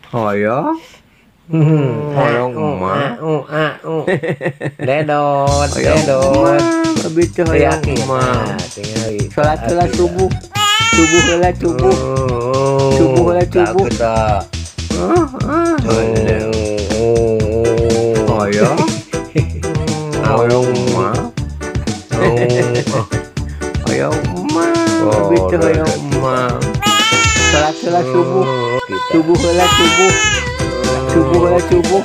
Hoyong. Hoyong emak. Dedot, Hoyong dedot. emak. Abi teh hoyong Yakin. emak. Nah, tingali. Salat heula subuh. Subuh heula subuh. Subuh heula subuh. Hoyong. Hoyong emak. Hoyong emak. Abi teh hoyong emak. Salat heula subuh. Subuh heula subuh. Subuh heula subuh.